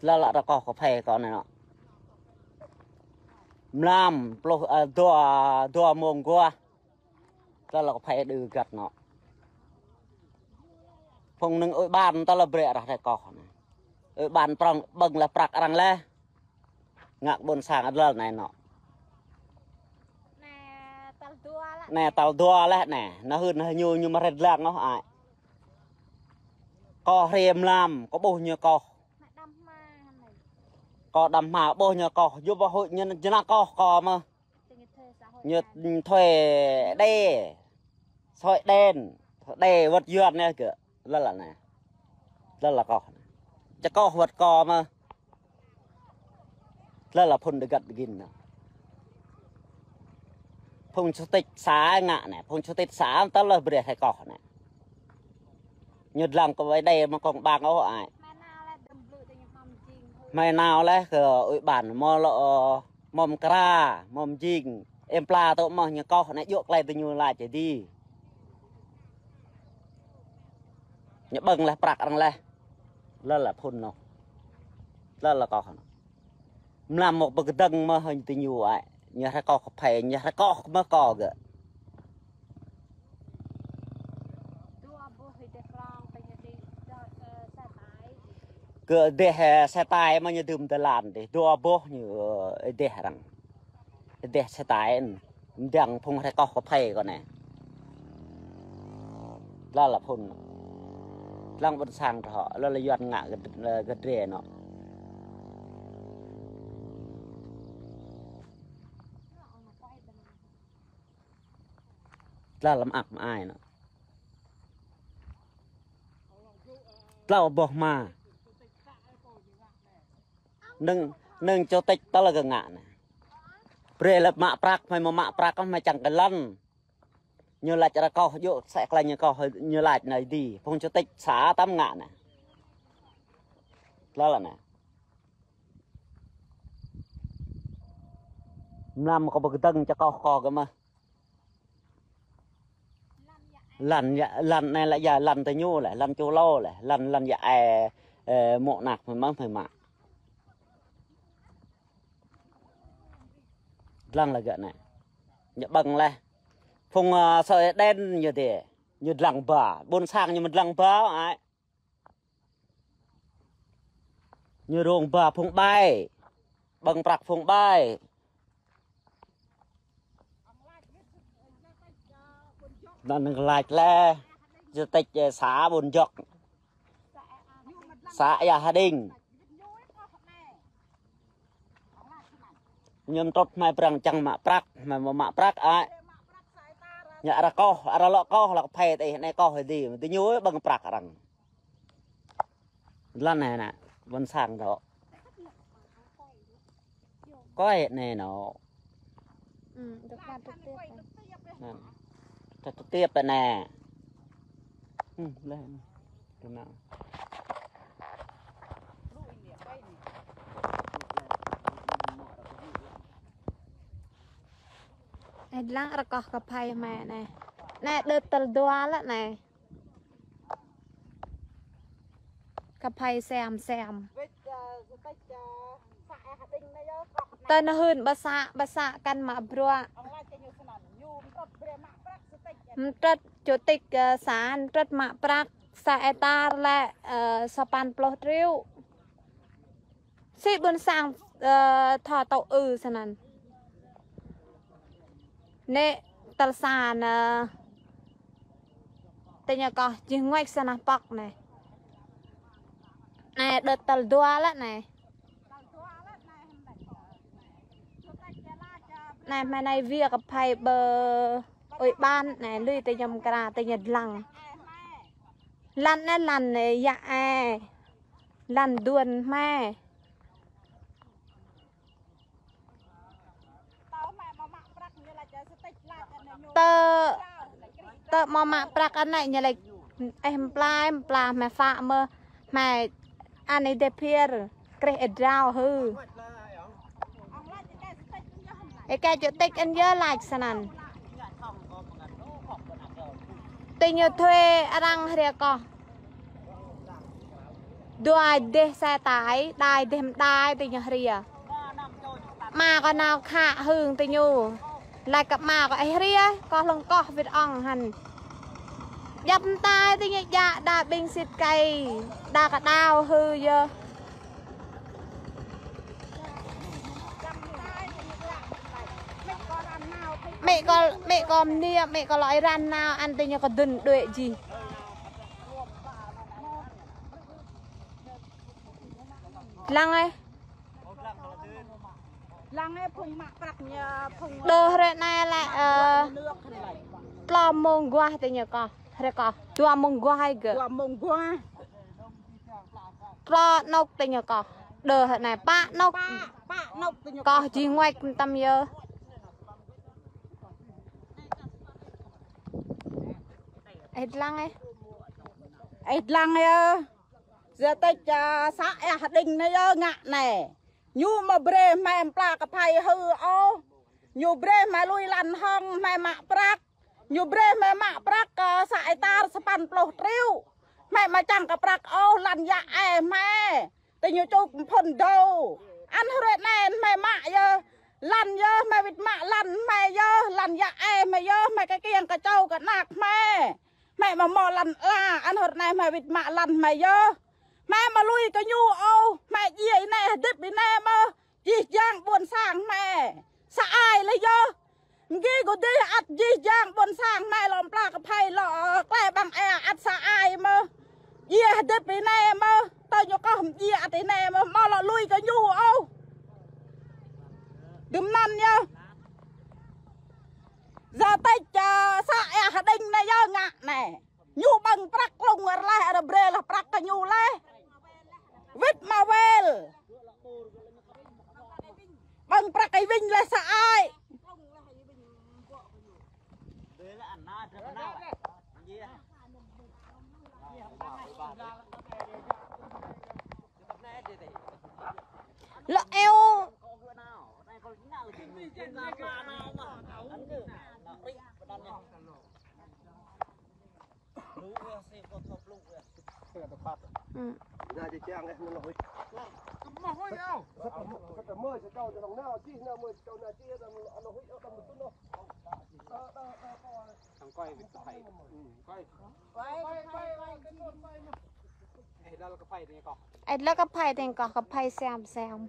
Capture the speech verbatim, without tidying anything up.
Tơl lă rơkoh kơphê kâo anai nŏ. Mlam pluh, ơ, dua, dua mông guah. Tơl lă kơphê đơ găt nŏ. Phung nưng ơi ban tơl lă brơi arăng rơkoh anai. Ơi ban prong ƀơ̆ng lĕ prăk arăng lĕ. Ngă ƀôn sang adlal anai nŏ. Anai tơl dua lĕ anai. Nă hưn nă ñu ñu mă rĕt lăng ôh ai. Kâo hrê mlam, kâo ƀuh ñu koh. Kâo đăm hma ƀuh ñu koh, yua ƀuh huĭ ñu jơnă koh kâo mơh. Ñu thuê đê, soi đen, đê wơ̆t yuan anai kơ. Tơl lă anai. Tơl lă koh. Čơkoh wơ̆t kâo mơh. Tơl lă phun đơ găt đơ gin nă. Phung chủ tịch xã ngă anai, phung chủ tịch xã tơl lă brơi rơkoh anai. Ñu dlăng kơ wai đê mă kông bang ôh ai. Hmei nao lĕ kơ ơi ban mơ̆ lŏ, ơ, mơ̆ mơkra, mơ̆ mjing. Em pla tŏ mơ̆ ñu koh anai yua klai tơ ñu lač čơđi. Ñu ƀơ̆ng lĕ prăk arăng lĕ. Tơl lă phun nŏ. Tơl lă koh nŏ. Mlam mŏk pơkơdơ̆ng mơ̆ hơñ tơ ñu ai. Ñu rơkoh kơphê, ñu rơkoh mơ̆ kâo gơ̆. Kơ êdeh, ơ, xe tải mơ̆ ñu dưm tơlan dih. Dua boh ñu, ơ, êdeh arăng. Êdeh xe tải. Mdăng phung rơkoh kơphê kâo anai. Tơl lă phun. Lăng ƀôn sang rơhŏ, tơl lă yuan ngă gơ̆, gơ̆ drơi nŏ. Tơl lăm ak mă ai nŏ. Tơl boh hma. Nưng, nưng chủ tịch tơl lă gơ̆ ngă anai. Brơi lĕ mă prăk, hmei mơ̆ mă prăk, hmei čang kơ lăn. Ñu lač rơkoh yua sĕ klai ñu koh, ñu lač anai dih. Phung chủ tịch xã tăm ngă anai. Tơl lă anai. Mlam kâo pơkơdơ̆ng čơkoh kâo gơ̆ mơh. Lăn yă, lăn anai lĕ yă lăn tơ ñu lĕ, lăn čô lô lĕ, lăn, lăn yă ai, ơ, mŏ anak hmei mơ̆ hmei mă. Dlăng lă gơ̆ anai. Ñu ƀơ̆ng lĕ. Phung, ơ, soi đen ñu dih. Ñu dlăng ba. Ƀôn sang ñu mă dlăng ba ai. Ñu rông ba phung ƀai. Ƀơ̆ng prăk phung ƀai. Anŭn nưng lač lĕ. Chủ tịch, ơ, xã Ƀuôn Djŏk. Xã Ia Hđing. Ñu mtrŭt hmei prăng čang mă prăk, hmei mơ̆ mă prăk ai. Ñu arăng koh, arăng lŏ koh, lŏ kơphê tơ ih anai koh dih, tơ ñu ƀơ̆ng prăk arăng. Lăn anai nă, ƀôn sang dŏ. Kơi anai nŏ. Ư, dŏ kơ tơtip. Nă. Tơtip anai. Ư, lĕ. Tơnă. Ê, lăng rơkoh kơphê hmei anai. Anai đơ̆t tơl dua lĕ anai. Kơphê sem sem. Tơ nơhưn ƀă să, ƀă să kăn mă bruă. Mtrŭt chủ tịch, ơ, xã, mtrŭt mă prăk, să ê tar lĕ, ơ, sapăn pluh triệu. Sĭ ƀôn sang, ơ, thâo tŭ ư snăn. Nĕ tơl sa nă. Tơ ñu koh čih nguač sa nă pŏk anai. Anai đơ̆t tơl dua lĕ anai. Anai hmei anai wia kơphê ƀơi ơi ban anai lui tơ ñu mơkra tơ ñu dlăng. Lăn anai lăn anai yă ai. Lăn duôn hmei. Tơ, tơ mơ̆ mă prăk anai ñu lač, ơ, hmei pla, hmei pla hmei phă mơ̆, hmei anai dê phiơr, kreh ê drao hư. Ê kơ chủ tịch anai yơh lač snăn. Tơ ñu thuê arăng hriê koh. Dua dêh sa tai, đai dêh mđai tơ ñu hriê. Ama kâo nao khă hưng tơ ñu. Laĭ kơ ama kâo: "Ơ hriê, kâo hlŏng koh wĭt ŏng hăn." Djăp mơtai tơ ñu djă đa ƀing sĭt kơi, đa kơ đao hư yơh. Mĕ kâo, mĕ kâo mơnia, mĕ kâo lŏ rai nao, ăn tơ ñu kơ dŭn đuĕ jih. Lăng ơi. Lăng ơi, phung mă prăk ñu, phung đơ hrơi anai lĕ, ơ, klâo mông guah tơ ñu koh. Hrơi koh. Dua mông guah ai gơ. Dua mông guah. Klâo anŏk tơ ñu koh. Đơ hrơi anai pă anŏk. Pă, pă anŏk tơ ñu koh. Koh jih nguač tăm yơh. Ih lăng ơi. Ih lăng ơi. Yua tĕč, a, să Ea Đing anai yơh ngă anai. Ñu mă brơi hmei mă pla kơ phai hư ôh. Ñu brơi hmei lui lăn hŏng hmei mă prăk. Ñu brơi hmei mă prăk, a, să hectar sapăn pluh triệu. Hmei mă čang kơ prăk ôh, lăn yă ê hmei. Tơ ñu čuk phŭn dô. Ăn hrơi anai hmei mă yơh. Lăn yơh, hmei wĭt mă lăn hmei yơh. Lăn yă ê hmei yơh. Hmei kơ kiăng kơ čô kơ anak hmei. Hmei mă mâo lăn ala, ăn hrơi anai hmei wĭt mă lăn hmei yơh. Hmei mă lui kơ ñu ôh, hmei djiê anai, hơdip anai mơh, jih jang ƀuôn sang hmei. Să ai lĕ yơh. Mgi gô dih ăt jih jang ƀuôn sang hmei lŏm pla kơ phai lŏ, ơ, klĕ ƀăng ê ăt să ai mơh. Djiê hơdip anai mơh, tơ ñu koh mă djiê ăt anai mơh, mâo lŏ lui kơ ñu ôh. Dŭm anŭn yơh. Yua tĕč, a, să Ea Đing anai yơh ngă anai. Ñu ƀơ̆ng prăk lŏng rơleh, rơbrơi lah prăk kơ ñu leh. Wĭt mă wĕl. Ƀơ̆ng prăk ai wĭt leh să ai. Lŏ eo. Ê, lơ kơ phai teng koh, kơ phai sem sem.